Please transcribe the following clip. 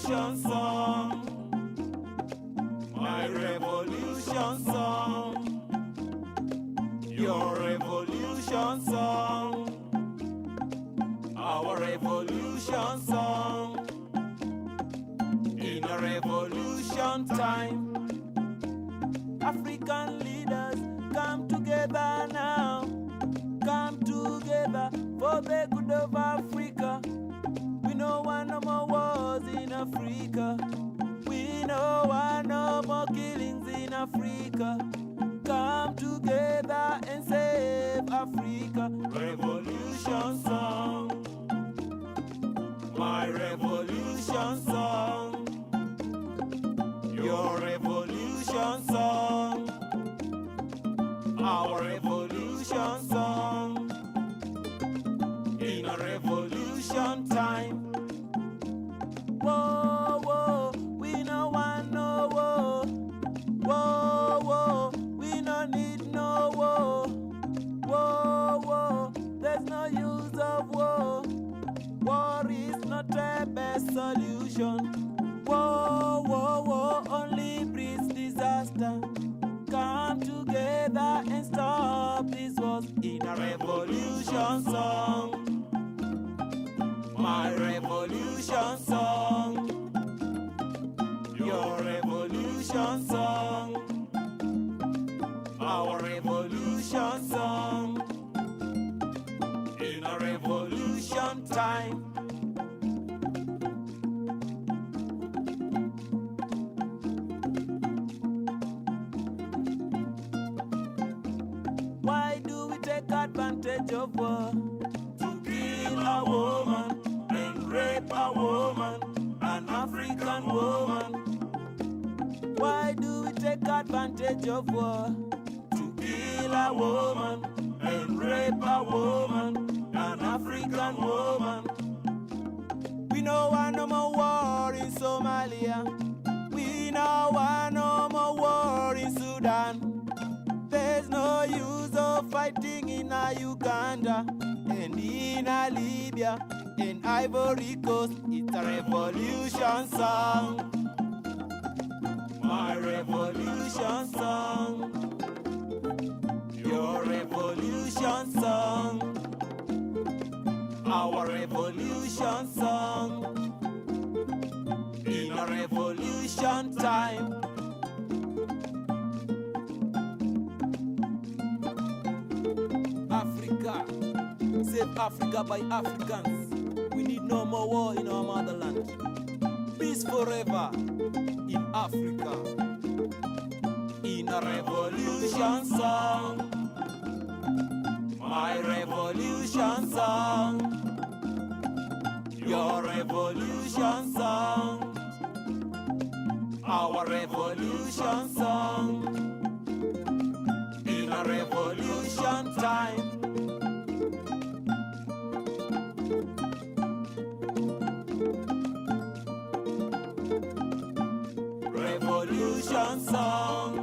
Revolution song. My revolution song. Your revolution song. Our revolution song. In a revolution time. African leaders, come together now. Come together for the good of Africa. We no want no more wars in Africa. We no want no more killings in Africa. Come together and save Africa. Revolution song. My revolution song. Your revolution song. Our revolution song. In a revolution time. Whoa, whoa, we no want no war. Whoa, whoa, we no need no war. Whoa, whoa, there's no use of war. War is not a best solution. Whoa, whoa, whoa, only breeds disaster. Come together and stop this wars in a revolution song. My revolution song. Your revolution song. Our revolution song. In a revolution time. Why do we take advantage of war? To kill a woman and rape a woman, an African woman. Why do we take advantage of war? To kill a woman and rape a woman, an African woman. We no want no more war in Somalia. We no want no more war in Sudan. There's no use of fighting in a Uganda and in a Libya and Ivory Coast. It's a revolution song. My revolution song. Your revolution song. Our revolution song. In a revolution time. Africa, save Africa by Africans. We need no more war in our motherland. Peace forever in Africa. In a revolution song. My revolution song. Your revolution song. Our revolution song. In a revolution time. Revolution song.